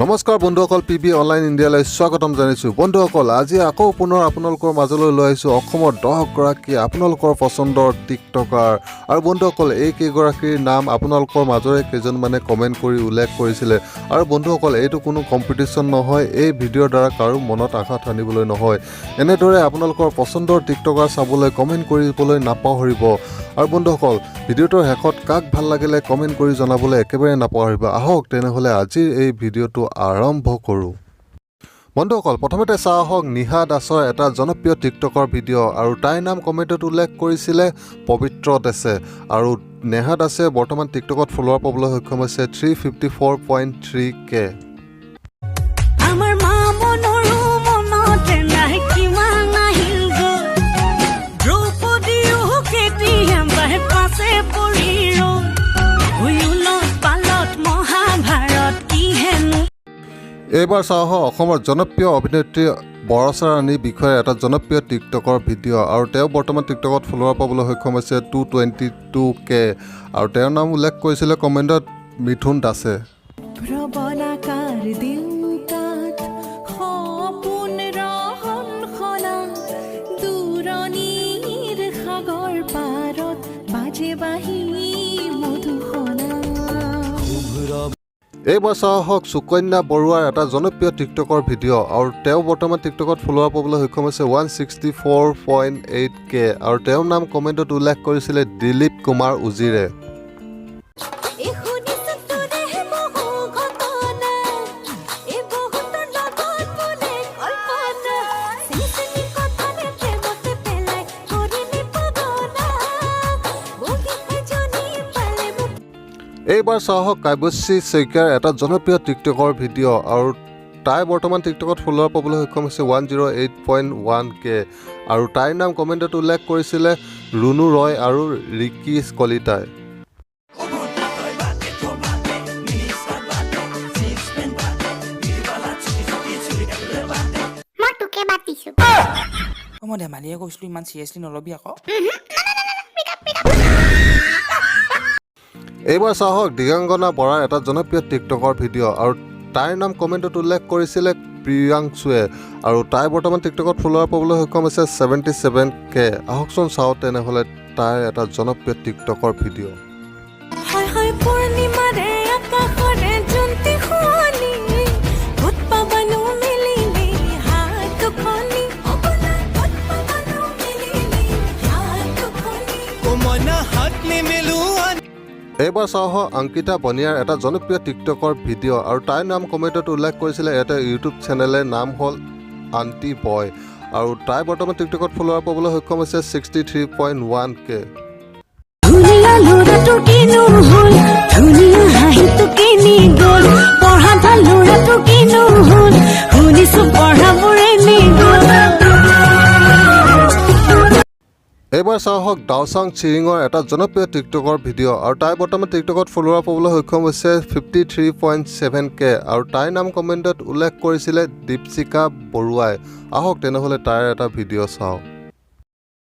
নমস্কাৰ বন্ধুসকল, P B online ইণ্ডিয়ালৈ স্বাগতম জনাইছোঁ। বন্ধুসকল, আজি আকৌ পুনৰ আপোনালোকৰ মাজলৈ লৈ আহিছোঁ অসমৰ 10গৰাকী আপোনালোকৰ পচন্দৰ টিকটকাৰ। আৰু বন্ধুসকল, এই কেইগৰাকীৰ নাম আপোনালোকৰ মাজৰে কেইজনমানে কমেণ্ট কৰি উল্লেখ কৰিছিলে। আৰু বন্ধুসকল, এইটো কোনো কম্পিটিশ্যন নহয়, এই ভিডিঅ'ৰ দ্বাৰা কাৰো মনত আঘাত আনিবলৈ নহয়। এনেদৰে আপোনালোকৰ পচন্দৰ টিকটকাৰ চাবলৈ কমেণ্ট কৰিবলৈ নাপাহৰিব। আৰু বন্ধুসকল, ভিডিঅ'টোৰ শেষত কাক ভাল লাগিলে কমেণ্ট কৰি জনাবলৈ একেবাৰে নাপাহৰিব। আহক তেনেহ'লে আজিৰ এই ভিডিঅ'টো আৰম্ভ কৰোঁ। বন্ধুসকল, প্ৰথমতে চাওঁ আহক নিহা দাসৰ এটা জনপ্ৰিয় টিকটকৰ ভিডিঅ'। আৰু তাইৰ নাম কমেণ্টত উল্লেখ কৰিছিলে পবিত্ৰ দাসে। আৰু নেহা দাসে বৰ্তমান টিকটকত ফ'লোৱাৰ পাবলৈ সক্ষম হৈছে 354.3 K। আমাৰ মা মনৰো মনতে নাই কিমান আহিল গ'ল। দ্ৰৌপদীও কেতিয়াবাই পাছে পৰি ৰ'ল। উলত পালত মহাভাৰত কি হেনো। এইবাৰ চাওঁ আহক অসমৰ জনপ্ৰিয় অভিনেত্ৰী বৰষা ৰাণীৰ বিষয়ে এটা জনপ্ৰিয় টিকটকৰ ভিডিঅ'। আৰু তেওঁ বৰ্তমান টিকটকত ফ'লোৱাৰ পাবলৈ সক্ষম হৈছে 222 কে। আৰু তেওঁৰ নাম উল্লেখ কৰিছিলে কমেণ্টত মিথুন দাসে। প্ৰবলাকাৰ দেউকাত সপোন ৰহন সনা, দূৰণিৰ সাগৰ পাৰত বাজে বাঁহী মধুসনা। এইবাৰ চাওঁ আহক সুকন্যা বৰুৱাৰ এটা জনপ্ৰিয় টিকটকৰ ভিডিঅ'। আৰু তেওঁ বৰ্তমান টিকটকত ফ'লোৱাৰ পাবলৈ সক্ষম হৈছে 164.8 K। আৰু তেওঁৰ নাম কমেণ্টত উল্লেখ কৰিছিলে দিলীপ কুমাৰ উজিৰে। এই শুনিছো তোৰে বহু ঘটনা, এই বহুতৰ লগত বোলে কল্পনা। চেনি চেনি কথাৰে প্ৰেমতে পেলাই কৰিলি পগলা। বগী এজনী পালে মোক। এইবাৰ চাওঁ আহক কাব্যশ্ৰী শইকীয়াৰ এটা জনপ্ৰিয় টিকটকৰ ভিডিঅ'। আৰু তাই বৰ্তমান টিকটকত ফ'লোৱাৰ পাবলৈ সক্ষম হৈছে 108.1 K। আৰু তাইৰ নাম কমেণ্টত উল্লেখ কৰিছিলে ৰুণু ৰয় আৰু ৰিকি কলিতাই। মই তোকে মাতিছো। অ, মই ধেমালিহে কৈছিলোঁ, ইমান চিৰিয়াছলি নল'বি আকৌ। এইবাৰ চাওঁ আহক দিগাংগনা বৰাৰ এটা জনপ্ৰিয় টিকটকৰ ভিডিঅ'। আৰু তাইৰ নাম কমেণ্টত উল্লেখ কৰিছিলে প্ৰিয়াংশুৱে। আৰু তাই বৰ্তমান টিকটকত ফ'লোৱাৰ পাবলৈ সক্ষম হৈছে 77 কে। আহকচোন চাওঁ তেনেহ'লে তাইৰ এটা জনপ্ৰিয় টিকটকৰ ভিডিঅ'। হয় হয়, পূৰ্ণিমাৰে আকাশৰে জোনটি শুৱনি, ক'ত পাবানো মেলিলি হাত দুখনি? ক'ত পাবানো মেলিলি হাত দুখনি? মইনা হাত নেমেলো। এইবাৰ চাওঁ আহক অংকিতা বনিয়াৰ এটা জনপ্ৰিয় টিকটকৰ ভিডিঅ'। আৰু তাইৰ নাম কমেণ্টত উল্লেখ কৰিছিলে এটা ইউটিউব চেনেলৰ নাম হ'ল আণ্টি বয়। আৰু তাই বৰ্তমান টিকটকত ফ'লোৱাৰ পাবলৈ সক্ষম হৈছে 63.1 কে। ধুনীয়া ল'ৰাটোৰ কিনো হ'ল, ধুনীয়া হাঁহিটো কিনি গ'ল। পঢ়া ভাল ল'ৰাটোৰ কিনো হ'ল, শুনিছো পঢ়াবোৰে নি গ'ল। এইবাৰ চাওঁ আহক দাওচাং চিৰিঙৰ এটা জনপ্ৰিয় টিকটকৰ ভিডিঅ'। আৰু তাই বৰ্তমান টিকটকত ফ'লোৱাৰ পাবলৈ সক্ষম হৈছে 53.7 কে। আৰু তাইৰ নাম কমেণ্টত উল্লেখ কৰিছিলে দীপশিখা বৰুৱাই। আহক তেনেহ'লে তাইৰ এটা ভিডিঅ' চাওঁ।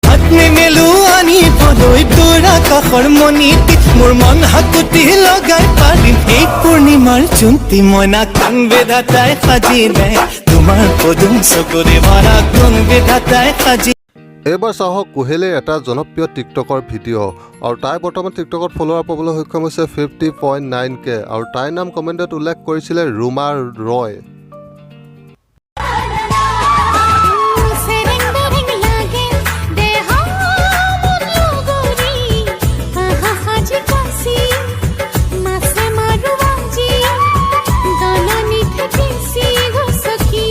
হাত নেমেলো আনিবলৈ তোৰ আকাশৰ মণিটি, মোৰ মন হাকুটি লগাই পাৰিম এই পূৰ্ণিমাৰ জোনটি। মইনা, কোন বিধাতাই সাজিলে তোমাৰ পদুম চকুৰে ভৰা, কোন বিধাতাই সাজি এইবাৰ চাওঁ আহক কোহেলিৰ এটা জনপ্ৰিয় টিকটকৰ ভিডিঅ'। আৰু তাই বৰ্তমান টিকটকত ফ'লোৱাৰ পাবলৈ সক্ষম হৈছে 50.9 কে। আৰু তাইৰ নাম কমেণ্টত উল্লেখ কৰিছিলে ৰুমা ৰয়। চেৰেং বেৰেং লাগে দেহা মন লগৰী, আহা সাজি কাচি মাছে মাৰো আজি, দলনি ঠেকিছি গছকি।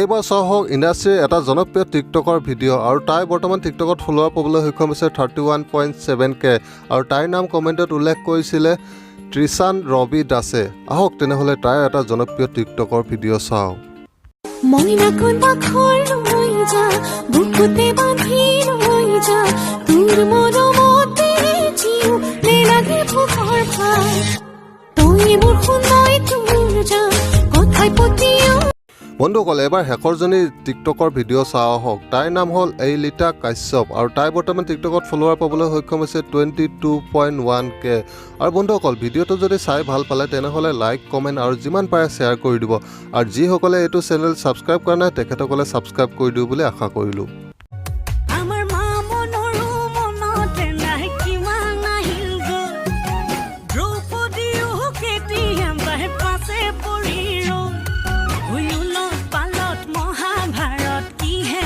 এইবাৰ চাওঁ আহক ইণ্ডাষ্ট্ৰীৰ এটা জনপ্ৰিয় টিকটকৰ ভিডিঅ'। আৰু তাই বৰ্তমান টিকটকত ফ'লোৱাৰ পাবলৈ সক্ষম হৈছে 31.7 কে। আৰু তাইৰ নাম কমেণ্টত উল্লেখ কৰিছিলে ত্ৰিশান ৰবি দাসে। আহক তেনেহ'লে তাইৰ এটা জনপ্ৰিয় টিকটকৰ ভিডিঅ' চাওঁ। মইনা কোনবা ঘৰ ৰৈ যা, বুকুতে বান্ধি ৰৈ যা, তোৰ মৰমতে জীও নেলাগে ভোকৰ ভাত, তই মোৰ সোণ মই তোৰ জান, কথাই পতিয়া। বন্ধুসকল, এবাৰ শেষৰজনী টিকটকৰ ভিডিঅ' চাওঁ আহক। তাইৰ নাম হ'ল এইলিতা কাশ্যপ আৰু তাই বৰ্তমান টিকটকত ফলোৱাৰ পাবলৈ সক্ষম হৈছে 22.1K। আৰু বন্ধুসকল, ভিডিঅ'টো যদি চাই ভাল পালে, তেনেহ'লে লাইক, কমেণ্ট আৰু যিমান পাৰে শ্বেয়াৰ কৰি দিব আৰু যিসকলে এইটো চেনেল ছাবস্ক্ৰাইব কৰা নাই, তেখেতসকলে ছাবস্ক্ৰাইব কৰি দিব বুলি আশা কৰিলোঁ।